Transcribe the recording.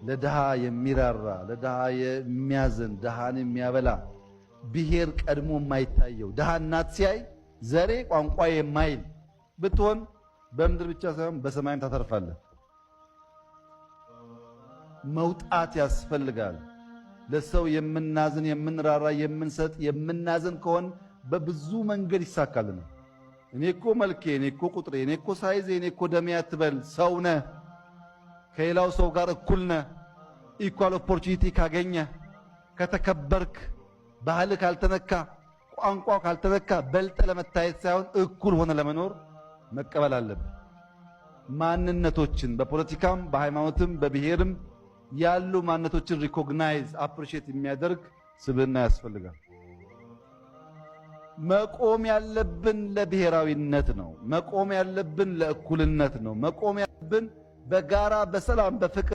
ለድሃ የሚራራ፣ ለድሃ የሚያዝን፣ ድሃን የሚያበላ፣ ብሔር ቀድሞ የማይታየው፣ ድሃ እናት ሲያይ ዘሬ ቋንቋ የማይል ብትሆን በምድር ብቻ ሳይሆን በሰማይም ታተርፋለህ። መውጣት ያስፈልጋል። ለሰው የምናዝን፣ የምንራራ፣ የምንሰጥ፣ የምናዝን ከሆን በብዙ መንገድ ይሳካልናል። እኔ እኮ መልኬ፣ እኔ እኮ ቁጥሬ፣ እኔ እኮ ሳይዜ፣ እኔ እኮ ደሜ አትበል። ሰው ነህ። ከሌላው ሰው ጋር እኩል ነህ። Equal opportunity ካገኘ፣ ከተከበርክ፣ ባህል ካልተነካ፣ ቋንቋ ካልተነካ፣ በልጠ ለመታየት ሳይሆን እኩል ሆነ ለመኖር መቀበል አለብን። ማንነቶችን በፖለቲካም በሃይማኖትም በብሔርም ያሉ ማንነቶችን recognize፣ appreciate የሚያደርግ ስብዕና ያስፈልጋል። መቆም ያለብን ለብሔራዊነት ነው። መቆም ያለብን ለእኩልነት ነው። መቆም ያለብን በጋራ በሰላም በፍቅር